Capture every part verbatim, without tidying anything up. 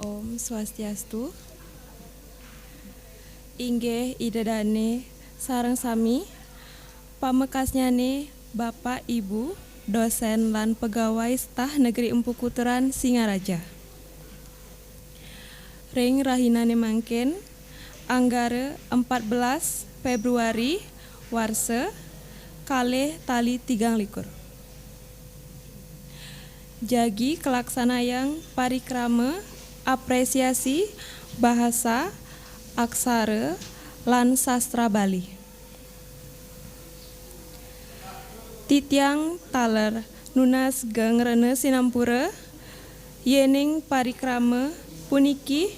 Om Swastiastu. Inggih Ida Dane sareng sami, pamekasnyane Bapak Ibu, dosen lan pegawai Stah Negeri Empu Kuturan Singaraja. Ring rahinane mangkin, Anggara empat belas Februari warsa kalih tali tigang likur. Jagi kalaksanayang parikrama apresiasi bahasa, aksara, lan sastra Bali. Titiang taler nunas geng rena sinampura, yening parikrama puniki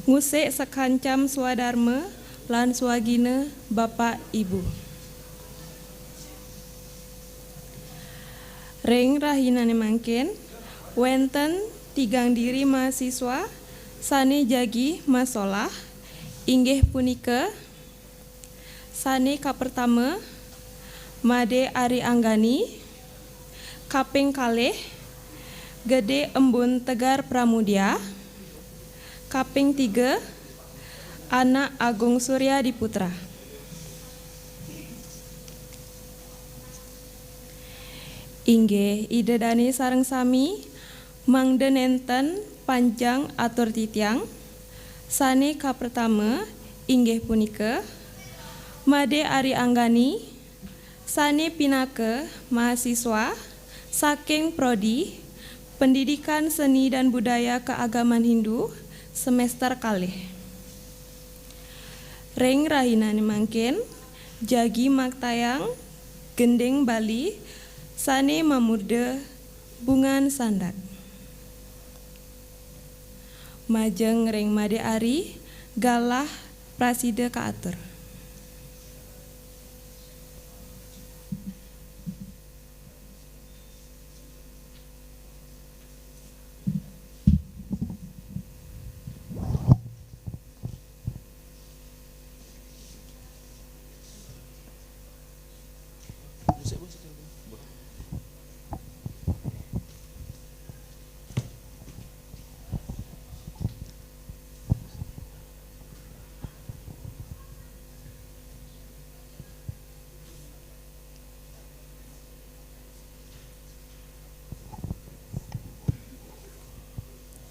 ngusik sakancam swadarma lan swagina Bapak Ibu. Ring rahinane mangkin, wenten tigang diri mahasiswa sane jagi masolah, inggih punika, sane kapertama, Made Ari Anggani, kaping kalih, Gede Embun Tegar Pramudia, kaping tiga, Anak Agung Surya Diputra. Inggih, Ida Dane sareng sami, mangda nenten panjang atur titiang. Sane kapertama inggih punika, Made Ari Anggani, sane pinaka mahasiswa saking Prodi Pendidikan Seni dan Budaya Keagamaan Hindu semester kalih. Ring rahinane mangkin, jagi maktayang gending Bali sane mamurda Bungan Sandat. Majeng ring Made Ari, galah prasida kaatur.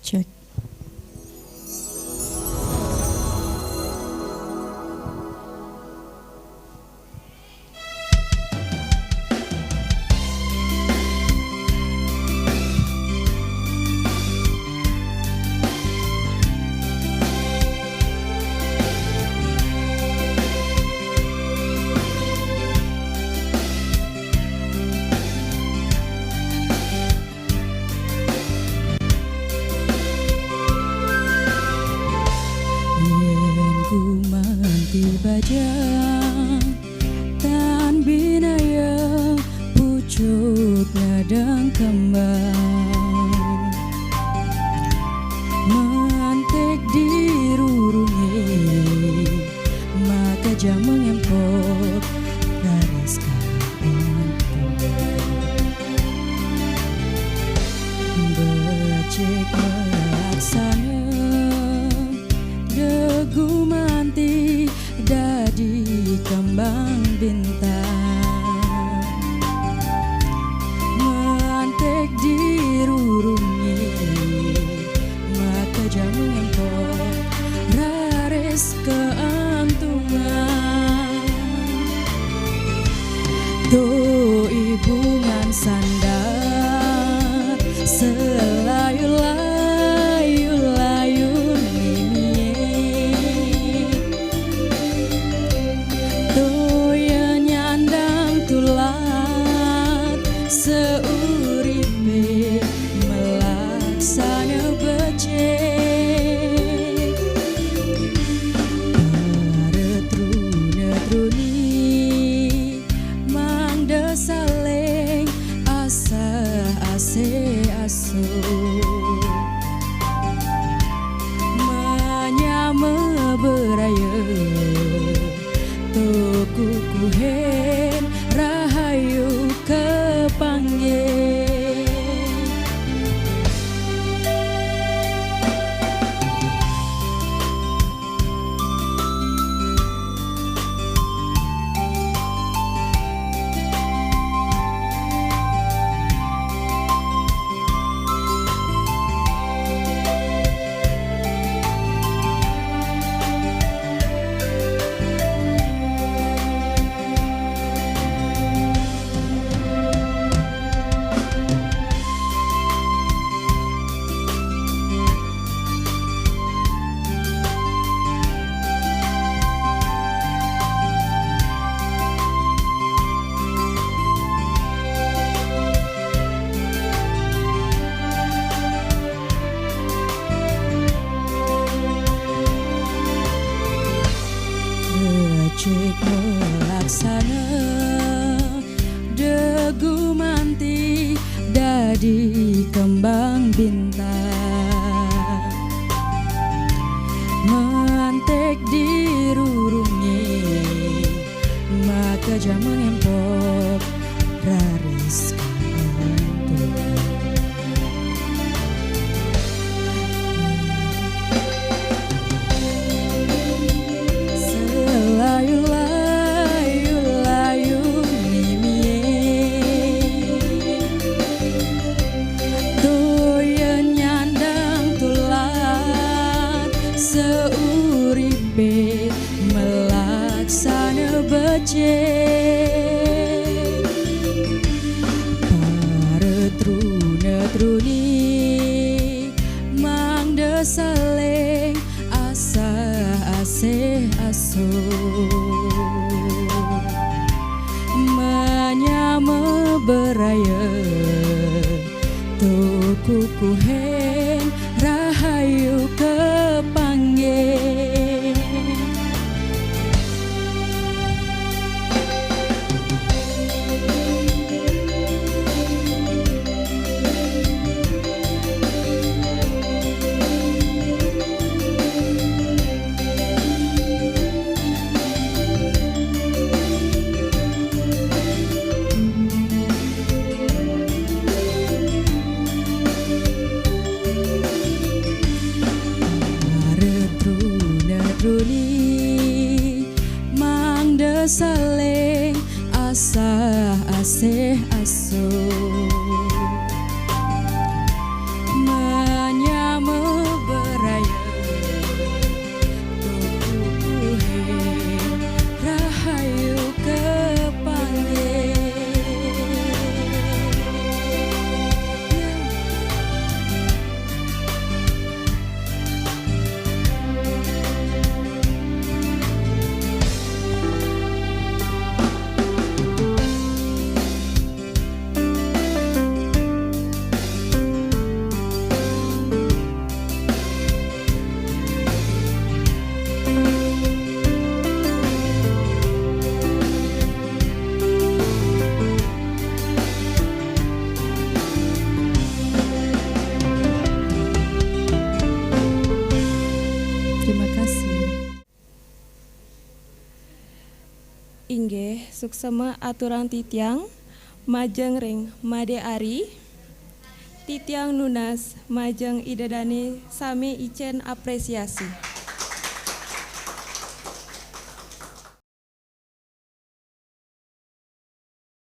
Cek. Yen gumanti bajang tan binaya pucuk ngadang kembang, mantik dirurungi maka jameng empok garis kampung. Becik melaksana degumanti dadi kembang bintang. Mantik dirurungi maka jameng empok raris keantungan. To ibungan sandat selayu-layu ate aso. Manyama beraya tuku kuhen rahayu kapanggih. Becik melaksana, degumanti dadi kembang bintang. Mantik dirurungi, maka jama ngempok raris kaantuk. Selayu-layu-layu mimie, toya nyandang tulan sauripe malaksana becik. Para truna-truni mangda saling asah asih asuh. Manyama beraya tuku kuhen rahayu kapanggih. Para truna-truni mangda saling asah asih asuh. Manyama beraya tuku kuhen rahayu kapanggih. Terima kasih. Inggih, suksema aturang titiang majeng ring Made Ari, titiang nunas majeng Ida Dane sami icen apresiasi.